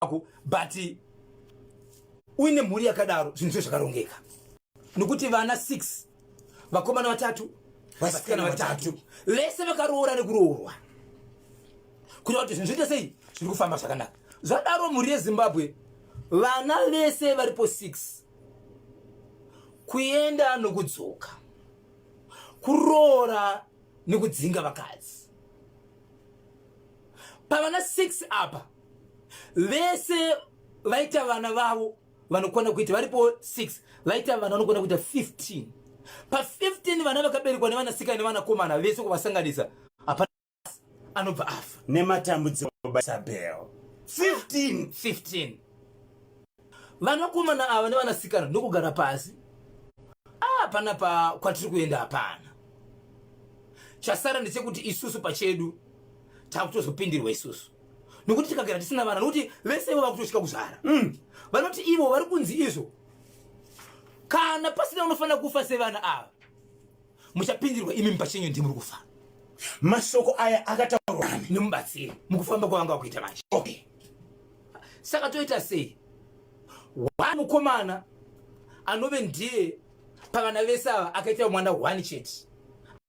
Ako, but uine mhuri yakadaro, zvinhu zve zvakarongeka, nokuti vana 6, vakomana vatatu, vasikana vatatu, vese vakaroora nekuroorwa, kuita kuti zvinhu zviite sei, zviri kufamba zvakanaka. Zvadaro, mhuri yeZimbabwe, vana vese varipo 6, kuenda nokudzoka, kuroora nekudzinga vakadzi. Pavana 6 apa, vese vaita vana vavo vanokwana kuita, varipo 6, vaita vana vanokwana kuita 15. Pa15 vana vakaberekwa nevanasikana nevanakomana vese, kuvasanganisa, hapana anobva afa. Nematambudziko, Isabel, 15. 15 vanakomana ava nevanasikana ndokugara pasi. Ah, panapa kwatiri kuenda hapana chasara, ndechekuti isusu pachedu takutozopindirwa isusu, nokuti tikagara tisina vana, nokuti vese ivo vakutosvika kuzvara. Vanoti ivo vari kunzi izvo, kana pasina unofanira kufa sevana ava, muchapindirwa imi pachenyu, ndimuri kufa. Mashoko aya akataurwa nemubatsiri mukufamba kwavanga vakuita manje. Saka toita sei? One mukomana anove ndiye pavana vese ava akaita mwana one chete,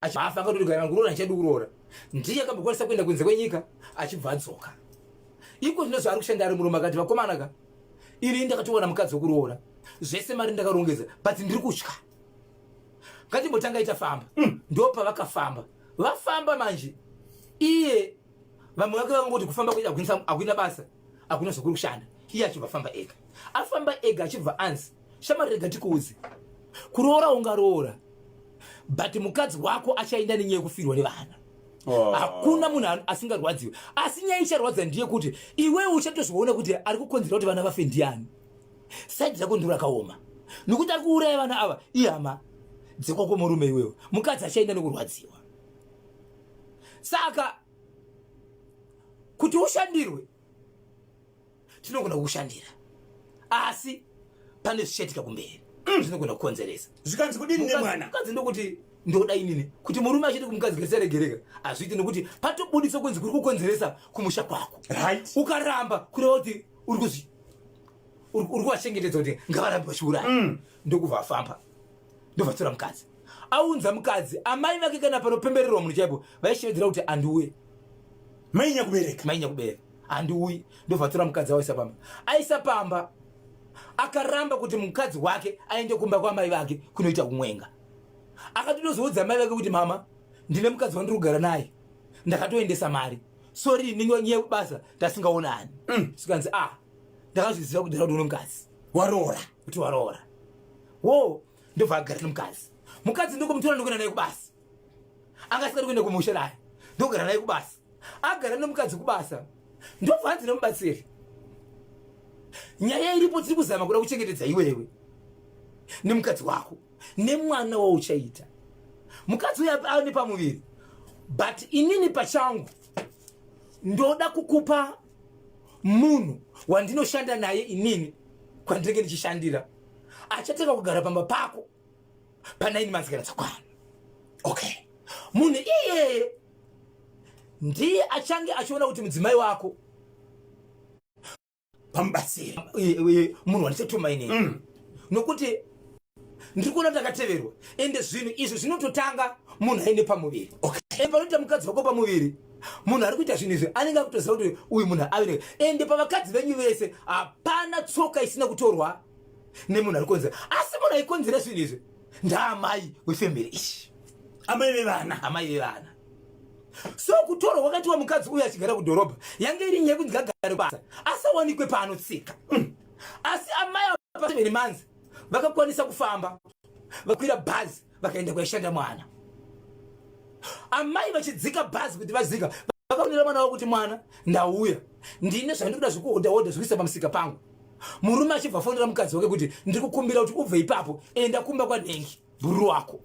afa, akatoti kuroora ndichadi kuroora. Ndiye akambokwanisa kuenda kunze kwenyika, achibva adzoka iko zvino zvaari kushanda ari murume. Akati, "Vakomana ka, ini ndakatowana mukadzi wekuroora, zvese mari ndakarongedza, but ndiri kutya. Ngatimbotanga itafamba." Ndo pavakafamba. Vafamba manje, iye vamwe vake vakangoti kufamba kuita hakuina basa, hakuna zvokuri kushanda. Iye achibva famba ega, afamba ega, achibva anzi, "Shamari, rega tikuudze, kuroora ungaroora, but mukadzi wako achaenda nenyaya yekufirwa nevana." Oh. Hakuna munhu asingarwadziwi, asi nyaya icharwadza ndeyekuti iwewe uchatozviona kuti ari kukonzera kuti vana vafe ndiani. Side rako ndiro rakaoma, nokuti ari kuuraya vana ava ihama dzekwako murume iwewe. Mukadzi achaenda nekurwadziwa. Saka kuti ushandirwe, tinogona kukushandira, asi pane zvichaitika kumberi zvinogona kukonzeresa. Zvikanzi kudini nemwana? Mukadzi ndokuti, "Ndoda inini kuti murume achiti kumukadzi, 'Gesaregereka.' Hazviiti, nokuti patobudisa kunzi kuri kukonzeresa kumusha kwako. Ukaramba, kureva kuti uri kuzvi uri kuvachengetedza kuti ngavarambe vachiuraya. Ndokubva afamba, ndobva tora mukadzi, aunza mukadzi. Amai vake, kana panopembererwa munhu chaipo, vaishevedzera kuti, "Andiuye." Mai nyakubereka. Mai nyakubereka, "Handiuyi." Ndobva tora mukadzi, awaisa pamba, aisa pamba. Akaramba kuti mukadzi wake aende kumba kwamai vake kunoita kumwenga. Akatotozoudza mai vake kuti, "Mama, ndine mukadzi wandiri kugara naye, ndakatoendesa mari, sorry, nyaya basa tasingaonani." Sikanzi, "Ah, ndakazviziva kudhara kuti une mukadzi." Waroora. Kuti waroora wo. Ndobva agara nemukadzi. Mukadzi ndokumutora, ndokuenda naye kubasa. Anga asingadi kuenda kumusha naye, ndokugara naye kubasa. Agara nemukadzi kubasa, ndobva hanzi nemubatsiri, "Nyaya iripo, tiri kuzama kuda kuchengetedza iwewe nemukadzi wako nemwana wauchaita. Mukadzi uyu ane pamuviri, but inini pachangu ndoda kukupa munhu wandinoshanda naye inini kwandinenge ndichishandira, achatanga kugara pamba pako pa9 months kana dzakwana. Munhu iyeye ndiye achange achiona kuti mudzimai wako Pamubatsiri. Munhu wandichatuma inini, nokuti ndiri kuona ndakateverwa. Ende zvinhu izvi zvinototanga munhu aine pamuviri. Ende panoita mukadzi wako pamuviri, munhu ari kuita zvinhu izvi anenge akutoziva kuti uyu munhu ave. Ende pavakadzi venyu vese hapana tsoka isina kutorwa nemunhu ari kukonzera, asi munhu aikonzera zvinhu izvi ndaamai wefamily ishi. Amai vevana. Amai vevana. So kutorwa kwakatiwa mukadzi uyu achigara kudhorobha, yange iri nyaya yekunzi ngagare basa, asawanikwe paanotsika. Asi amai ava 7 months vakakwanisa kufamba, vakwira bhazi, vakaenda kwaishanda mwana. Amai vachidzika bhazi kuti vazika, vakaonera mwana wavo kuti, "Mwana, ndauya, ndine zvandikuda zvekuhodha hodha zvikuisa pamusika pangu." Murume achibva afonera mukadzi wake kuti, "Ndiri kukumbira kuti ubve ipapo, enda kumba kwanhengi bhururu wako,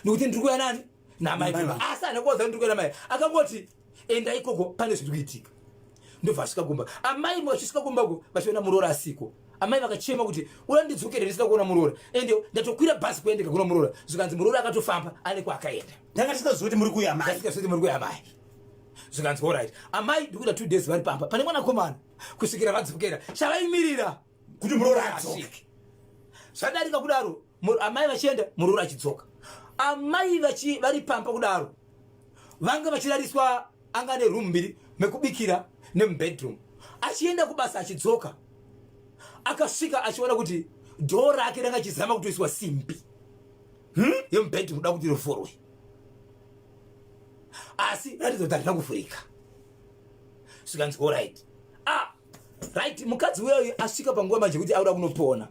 nokuti ndiri kuuya nani? Namai." Namai vako. Asi haana kuudza ndiri kuuya namai, akangoti, "Enda ikoko, pane zviri kuitika." Ndobva asvika kumba. Amai vachisvika kumbako, vachiona muroora asiko. Amai vakachema kuti, "Uda ndidzokere ndisina kuona muroora, ende ndatokwira bhazi kuendeka kuno muroora." Zvikanzi, "Muroora akatofamba, ane kwaakaenda." Ndanga tisingazivi kuti muri kuuya mai. Ndasingazivi kuti muri kuuya mai. Zvikanzi, "Alright." Amai ndikuita 2 days vari pamba pane mwanakomana. Kusvikira vadzokera, chavaimirira kuti muroora adzoke. Zvadarika kudaro, amai vachienda, muroora achidzoka. Amai vari pamba kudaro, vanga vachirariswa, anga ane room mbiri, mekubikira nemubedroom. Achienda kubasa, achidzoka, akasvika achiona kuti door rake ranga achizama kutoiswa simbi yemubedroom, kuda kuti rivhurwe, asi ratidza kuti harina kuvhurika. Zvikanzi, "Alright." Ah, right, mukadzi uyoyo asvika panguva manje kuti auda kunopona,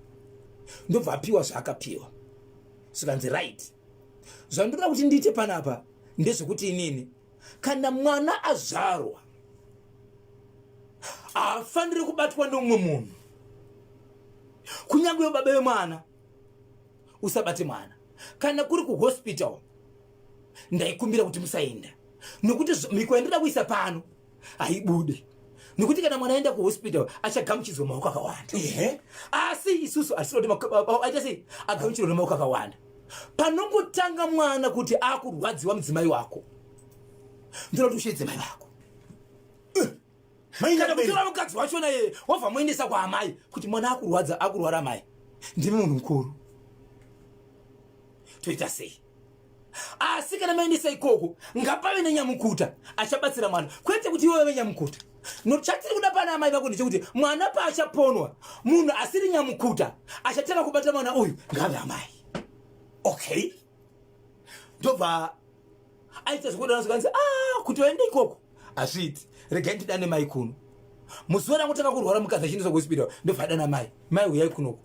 ndobva apiwa zvaakapiwa. Zvikanzi, "Right, zvandoda kuti ndiite panapa ndezvekuti inini, kana mwana azvarwa, haafaniri kubatwa neumwe munhu, kunyange baba vemwana usabate mwana. Kana kuri kuhospital, ndaikumbira kuti musaenda, nokuti mhiko yandoda kuisa pano haibude, nekuti kana mwana aenda kuhospital achagamuchidzwa maoko akawanda." Asi isusu hatisina kuti aita sei agamuchirwa nemaoko akawanda. Panongotanga mwana kuti akurwadziwa, mudzimai wako, ndoda kuti usheedze mai vako kana kutora mukadzi wachona yeye, wobva muendesa kwaamai kuti mwana akurwadza, akurwara, mai ndimi munhu mukuru, toita sei? Asi kana maendesa ikoko, ngapave nenyamukuta achabatsira mwana, kwete kuti iwe vave nyamukuta. No, chatiri kuda pana amai vako ndechekuti mwana paachaponwa, munhu asiri nyamukuta achatanga kubata mwana uyu ngave amai. Ndobva aita zvekudana. Zvikanzi, "Ah, kuti vaende ikoko hazviiti, regai ndidane mai kuno." Muzuva rangotanga kurwara mukadzi achiendeswa kuhospital, ndobva adana mai, "Mai, uyai kunoko.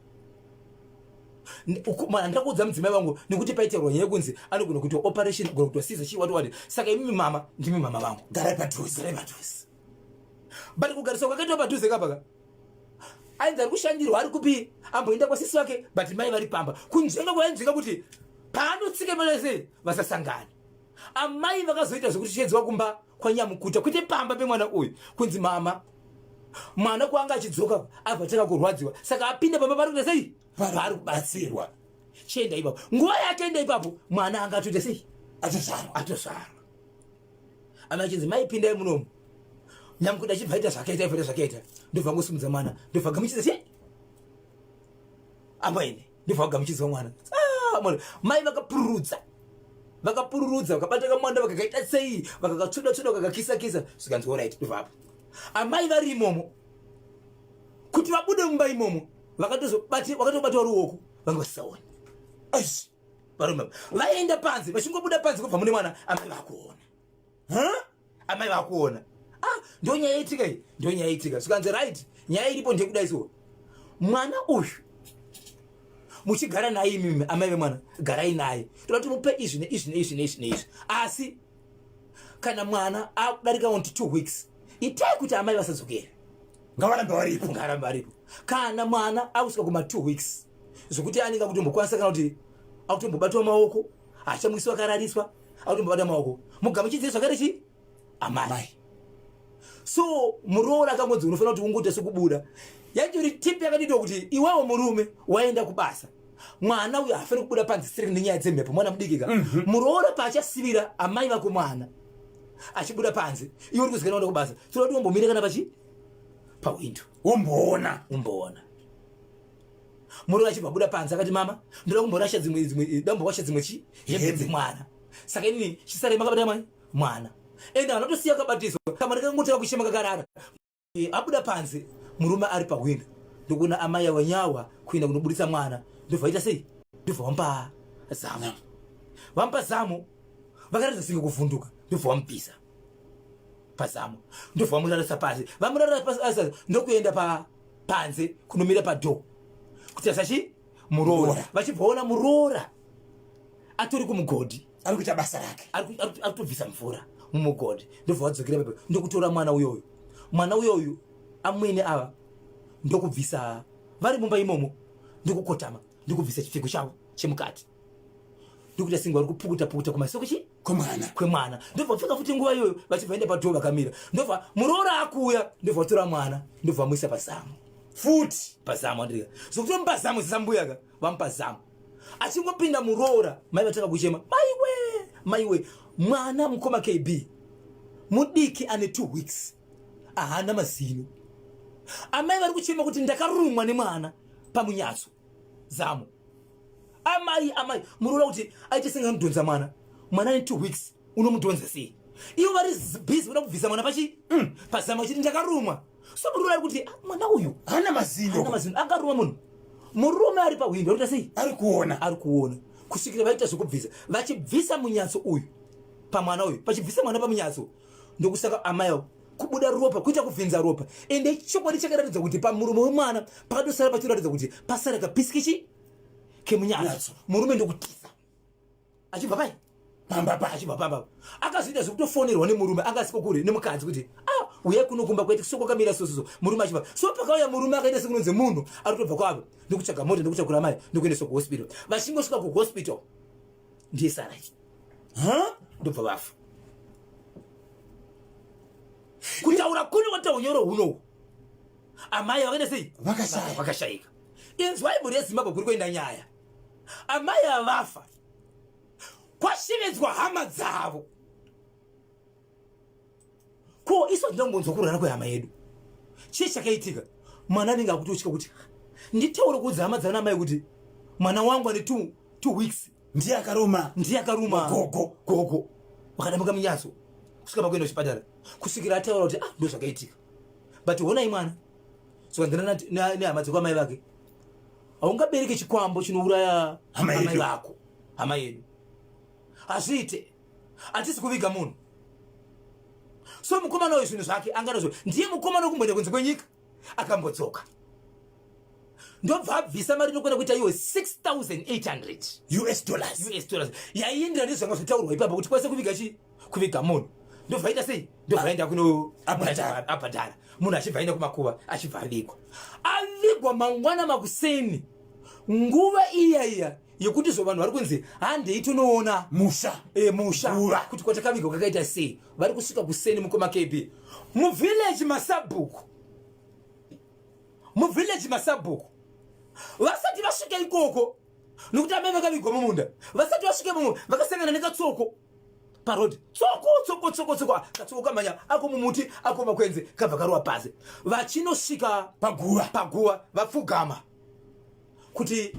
Handina kuudza mudzimai vangu nekuti paitaurwa nyaya yekunzi anogona kuitwa operation, agona kuitwa siza, chii, wati wati. Saka imimi mama, ndimi mama vangu." Garai padhuze. Garai padhuze. But kugariswa kwakaitwa padhuze kapaka, ainzi ari kushandirwa, ari kupi, amboenda kwasisi vake, but mai vari pamba, kunzvenga kwainzvenga kuti paanotsika sei vasasangana. Amai vakazoita zvekuti chiedzwa kumba kwanyamukuta, kwete pamba pemwana uyu, kunzi, "Mama, mwana kwaanga achidzoka abva tanga kurwadziwa, saka apinda pamba pari kuita sei, paari kubatsirwa. Chienda ipapo." Nguva yake enda ipapo, mwana anga atoita sei? Atozvarwa. Atozvarwa. Ama achinzi, "Mai, pindai munomu." Nyamukuta achibva aita zvakaita, aita zvakaita, ndobva ngosimudza mwana, ndobva gamuchidza sei ambaine, ndobva vagamuchidzwa mwana. Ah, mwana. Mai vakapururudza, vakapururudza, vakabata kamwana, vakakaita sei, vakakatsvoda tsvoda, vakakakisa kisa. Zvikanzi, "Alright." Ndobva apo amai vari imomo, kuti vabude mumba imomo, vakatobatwa ruoko, vanga vasisaoni. Aish. Varume vaenda panze, vachingobuda panze kubva mune mwana, amai vakuona. Amai vakuona. Ah, ndo nyaya itika iyi, ndo nyaya itika. Zvikanzi, "Right, nyaya iripo ndekudai so, mwana uyu muchigara naye, imimi amai vemwana garai naye, toda kuti mupe izvi neizvi neizvi neizvi neizvi. Asi kana mwana akudarika 1 to 2 weeks, itai kuti amai vasadzokera." Ngavarambe varipo. Ngarambe varipo. Kana mwana akusvika kuma 2 weeks, zvokuti anenge akutombokwanisa kana kuti akutombobatwa maoko, haachamwisiwa, akarariswa, akutombobata maoko, mugamuchidzire zvakare chi amai. Mai. So muroora akangonzi unofanira kuti ungoita sekubuda, yatori tip yakaditwa kuti iwewo murume waenda kubasa, mwana uyu haafaniri kubuda panze siri nenyaya dzemhepo, mwana mudiki ka. Muroora paachasivira amai vako mwana achibuda panze, iwe uri kuzikana uenda kubasa, toda kuti umbomire kana pachi pawindo. Womboona. Umboona muroora achibva buda panze, akati, "Mama, ndoda kumborasha dzimwe, dzimwe dambowasha dzimwe chi hembe dzemwana, saka inini chisare makabata mai mwana." Ende vanotosiya kabatiswa kamwana, kangotanga kuchema, kakarara. Abuda panze, murume ari pahwindo, ndokuona amai awanyawa kuenda kunobudisa mwana, ndobva aita sei, ndobva vamupa zamu. Vamupa zamu, vakaratidza singe kuvhunduka, ndobva vamubvisa pazamu, ndobva vamurarisa pasi. Vamurarisa pasi, ndokuenda panze kunomira padoor kuti asachi muroora. Muroora. Vachibvaona muroora atori kumugodhi. Ari kuita basa rake. Ari kutobvisa mvura mumugodhi, ndobva vadzokera pepe, ndokutora mwana uyoyu. Mwana uyoyu amwene ava ndokubvisa vari mumba imomo, ndokukotama, ndokubvisa chipfeko chavo chemukati, ndokuita singe vari kupukuta pukuta kumaso kuchi kwemwana. Kwemwana. Ndobva pfeka futi nguva iyoyo, vachibva enda padoor, vakamira, ndobva muroora akuuya, ndobva vatora mwana, ndobva vamuisa pazamu. Futi. Pazamu, andika zokutomupa zamu sesambuyaka, vamupa zamu. Achingopinda muroora, mai vatanga kuchema, "Maiwe, maiwe!" Mwana, mukoma KB, mudiki, ane 2 weeks, ahana mazino. Amai vari kuchema kuti ndakarumwa nemwana pamunyatso zamo. Amai, amai, muroora kuti aite senge anodhonza mwana. Mwana ane 2 weeks unomudhonza sei? Ivo vari busy kuda kubvisa mwana pachi pazamo achiti ndakarumwa. So muroora ari kuti ah, mwana uyu hana mazino. Hana mazino, akaruma munhu. Murume ari pahwindo ari kuita sei? Ari kuona. Ari kuona. Kusvikira vaita zvekubvisa. Vachibvisa munyatso uyu pamwana uyu, vachibvisa mwana pamunyatso. Ndokusaka amai avo kubuda ropa, kuita kuvhinza ropa. Ende chokwadi chakaratidza kuti pamuromo wemwana pakatosara pachiratidza kuti pasara kapiskichi kemunyatso. Murume ndokutiza achibva pai pamba pa achibva pamba. Akazoita zvekutofonerwa nemurume anga asiko kure nemukadzi kuti ah, uyai kuno kumba kwaiti soko kamira so so. Murume achibva. So pakauya murume akaita sekunonzi munhu ari kutobva kwavo ndokutsvaga mota ndokutakura amai ndokuendeswa kuhospital. Vachingosvika kuhospital ndiye Sarai. Ha? Ndobva vafa. Kutaura kuno kwataura unyoro hunohu. Amai vakaita sei? Vakashaya. Vakashayika. Inzwai mhuri yeZimbabwe kuri kuenda nyaya. Amai avafa. Kwashevedzwa hama dzavo. Ko isu hatina kumbonzwa kurara kwehama yedu. Chii chakaitika? Mwana anenge akutotya kuti nditaure kuudza hama dzana amai kuti mwana wangu ane 2 weeks ndiye akaruma. Ndiye akaruma. Gogo. Gogo. Wakadamuka munyatso kusvika pakuenda kuchipatara kusvikira ataura kuti ah, ndozvakaitika. But honai mwana. So ndina nehama dzekwamai vake. Haungabereke chikwambo chinouraya Hama amai yedu. vako, hama yedu. Hazviite. Hatisi kuviga munhu. So mukomana uyu zvinhu zvake anganazvo. Ndiye mukomana wekumboenda kunze kwenyika akambodzoka. Ndobva abvisa mari inokwana kuita iwe 6800 US dollars. US dollars. Yaiendera nezvanga zvitaurwa ipapo kuti kwese kuviga chi? Kuviga munhu. Ndobva aita sei? Ndobva aenda kuno Abhadhara. abhadhara. Munhu achibva aenda kumakuva achibva avigwa. Avigwa mangwana makuseni. Nguva iya iya yekuti zvo vanhu vari kunzi handei tonoona musha. Musha. Guva. Kuti kwatakavigwa kwakaita sei? Vari kusvika kuseni mukoma KB. Muvillage masabhuku. Muvillage masabhuku. Vasati vasvika ikoko. Nokuti amai vakavigwa mumunda. Vasati vasvika mumunda vakasangana nekatsoko paroad. Tsoko tsoko tsoko tsoko katsoko kamanya ako mumuti ako makwenzi kabva karowa pasi. Vachinosvika paguva. Paguva vapfugama. Kuti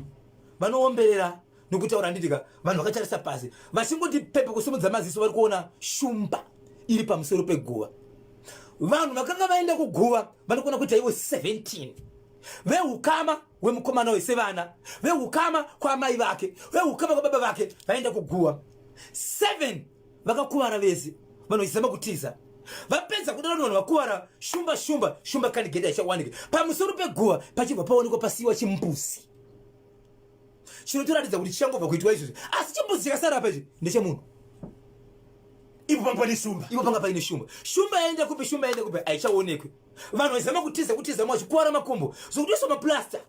vanoomberera nokutaura nditika vanhu vakatarisa pasi vachingoti pepe kusimudza maziso vari kuona shumba iri pamusoro peguva. Vanhu vakanga vaenda kuguva vanokona kuita ivo 17 veukama wemukomana uyu sevana veukama kwaamai vake veukama kwababa vake vaenda kuguva. 7 vakakuvara vese vanhu vachizama kutiza. Vapedza kudaro vanhu vakuvara shumba shumba shumba kanigeda ichawanika pamusoro peguva pachibva paonekwa pasiwa chimbuzi chinotoratidza kuti chichangobva kuitwa izvozvo, asi chimbuzi chakasara apa ichi ndechemunhu. Ipo panga pane shumba. Ipo panga paine shumba. Shumba yaenda kupi? Shumba yaenda kupi? Haichaonekwi. Vanhu vaizama kutiza kutiza vachikuvara makumbo zvokutoiswa maplaster.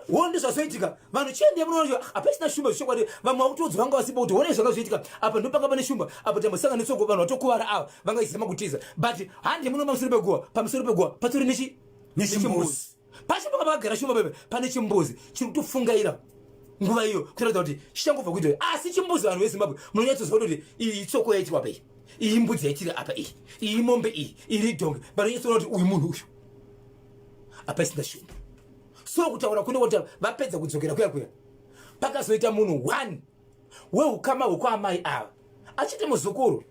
Wona ndizvazoitika. Vanhu chiendei munoona kuti hapasina shumba zvechokwadi. Vamwe vakutoudza vanga vasipo kuti honai zvanga zvoitika. Apa ndopanga pane shumba, apa tambosangana netsoko vanhu vatokuvara ava vanga vachizama kutiza. But handi muno pamusoro peguva, pamusoro peguva patori nechi nechimbuzi. Pashi panga pakagara shumba pepe pane chimbuzi chiri kutofungaira nguva iyo kuratidza kuti chichangobva kuitwa. Asi chimbuzi vanhu veZimbabwe munonyatsoziva kuti iyi itsoko yaitirwa apa iyi, iyi mbudzi yaitira apa iyi, iyi mombe iyi, iri dhongi. Vanonyatsoona kuti uyu munhu uyu apa isina shumba. So kutaura kune kuti vapedza kudzokera kuya kuya pakazoita munhu 1 weukama hwekwaamai ava achiti muzukuru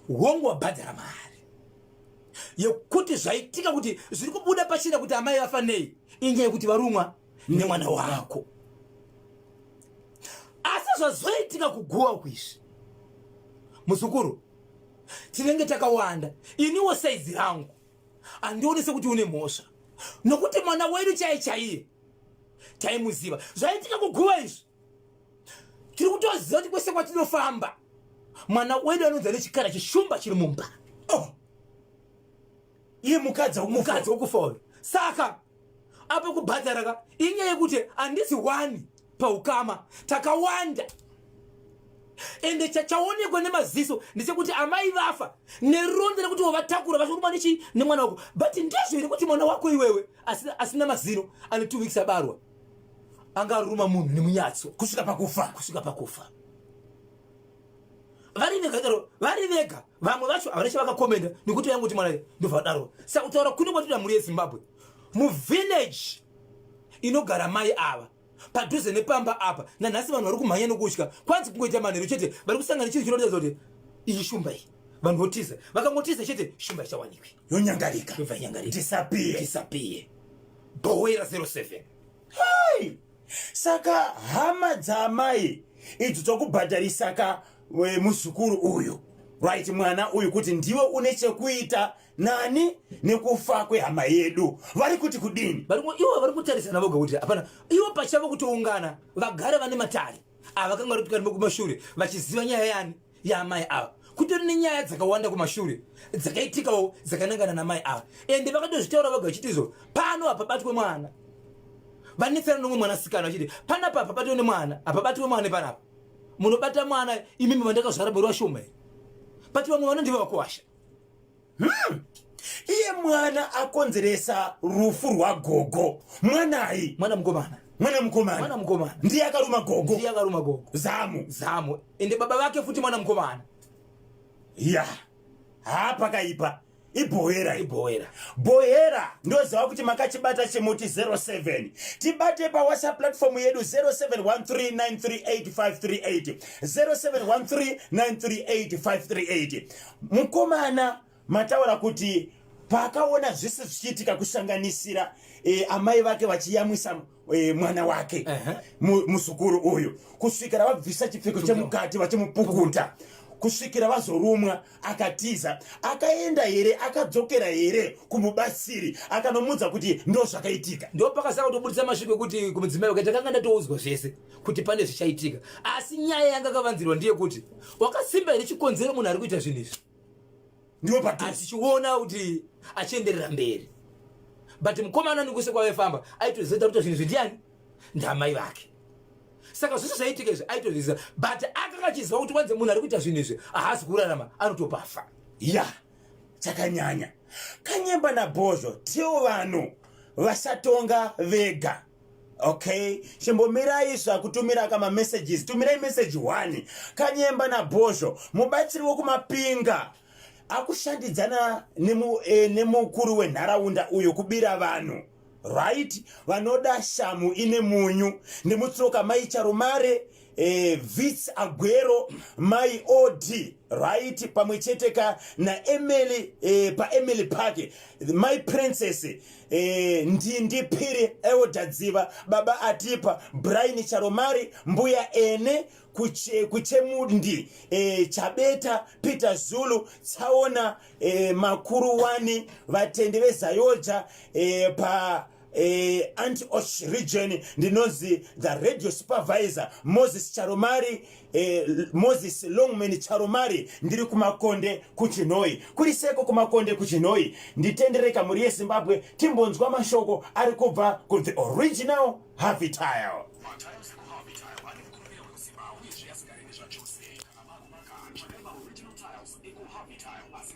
hongu wabhadhara mari yekuti zvaitika kuti zviri kubuda pachena kuti amai vafa nei inyaya yekuti varumwa nemwana wako. Asi zvazoitika kuguva kuizvi muzukuru tinenge takawanda, iniwo saizi rangu handioni sekuti une mhosva nokuti mwana wedu chaiye chaiye taimuziva. Zvaitika kuguva izvi tiri kutoziva kuti kwese kwatinofamba mwana wedu anonzi ane chikara chishumba chiri mumba. Oh. Iye mukadzi wekufa. Mukadzi wekufa uyu. Saka apo kubhadhara ka inyaya yekuti handisi one paukama, takawanda. Ende chaonekwa nemaziso ndechekuti amai vafa neronda rekuti wavatakura vachirumwa nechi nemwana wako. But ndizvo here kuti mwana wako iwewe asina mazino ane 2 weeks abarwa angaruma munhu nemunyatso kusvika pakufa. Kusvika pakufa. Vari vega daro, vari vega. Vamwe vacho havana chavakakomenda nekuti vaingoti mwana ndobva vadaro. Saka kutaura kuno kwatoita mhuri yeZimbabwe, muvillage inogara mai ava padhuze nepamba apa, nanhasi vanhu vari kumhanya nokutya. Kwanzi kungoita manheru chete vari kusangana chinhu chinoratidza kuti iyi shumba iyi, vanhu votiza. Vakangotiza chete, shumba ichawanikwi. Yonyangarika. Yobva yanyangarika. Disappear. Disappear. Bhowera 07. Hai! Saka hama dzaamai idzo dzokubhadharisa ka muzukuru uyu, right, mwana uyu, kuti ndiwe une chekuita nani nekufa kwehama yedu, vari kuti kudini? Ivo vari kutarisana voga kuti hapana. Ivo pachavo kutoungana, vagara vane matare ava, vakanga vari kumashure vachiziva nyaya yani yaamai ava. Kutori nenyaya dzakawanda kumashure dzakaitikawo dzakanangana namai ava, ende vakatozvitaura voga vachiti izvo pano hapabatwe mwana. Vanetsana nomwe mwanasikana vachiti panapa hapabatwe nemwana, hapabatwe mwana panapa, munobata mwana imimi vandakazvara muri vashoma here? But vamwe vana ndivo vakuwasha. Iye mwana akonzeresa rufu rwagogo mwanai? Mwana mukomana. Mwana mukomana. Mwana mukomana. Ndiye akaruma gogo. Ndiye akaruma gogo. Zamu. Zamu, ende baba vake futi mwana mukomana. Ya, haa, pakaipa. Ibhohera. Ibhowera. Bhohera, ndoziva kuti makachibata chimuti 07. Tibate paWhatsApp platform yedu 0713938538, 0713938538. Mukomana mataura kuti paakaona zvese zvichiitika, kusanganisira amai vake vachiyamwisa mwana wake, muzukuru uyu, kusvikira vabvisa chipfeko chemukati vachimupukuta, kusvikira vazorumwa, akatiza. Akaenda here, akadzokera here kumubatsiri akanomudza kuti ndo zvakaitika? Ndo pakasaka kutobudisa mashoko ekuti kumudzimai wake, takanga ndatoudzwa zvese kuti pane zvichaitika, asi nyaya yanga kavanzirwa ndeyekuti wakasimba here chikonzero munhu ari kuita zvinhu izvi. Ndiwo padhuze. Achichiona kuti achienderera mberi, but mukomana nekuse kwavaifamba aitoziva kuti zvinhu izvi ndiani, ndamai vake. Saka zvese zvaiitika izvi aitozviziva, but akanga achiziva kuti wanze munhu ari kuita zvinhu izvi haasi kurarama, anotopafa. Ya, chakanyanya. Kanyemba naBhozho, tiwo vanhu vasatonga vega. Okay, chimbomirai zvakutumira kamamessages, tumirai message 1. Kanyemba naBhozho, mubatsiri wekumapinga akushandidzana nemukuru wenharaunda uyo kubira vanhu, right? Vanoda shamu ine munyu ndimutsoka mai Charumare, Vits Aguero, mai Od, right, pamwe chete ka naEmily, paEmily Park, my Princess, Ndindi Piri, Elder Dziva, baba Atipa, Brian Charomari, mbuya Ene Kuchemundi, Chabeta, Peter Zulu, Tsaona, makuru wani, vatendi veZayoja, pa Antioch region. Ndinonzi the radio supervisor Moses Charomari, Moses Longman Charomari. Ndiri kuMakonde kuChinhoi. Kuri seko kuMakonde kuChinhoi? Nditendereka mhuri yeZimbabwe, timbonzwa mashoko ari kubva kuThe Original Harvey Tile. Matiles ekuHarvey Tile ane mukurumbira wekusimba uyezve asingaremi zvachose. Kana makuvaka, tsvakai maoriginal tiles ekuHarvey Tile.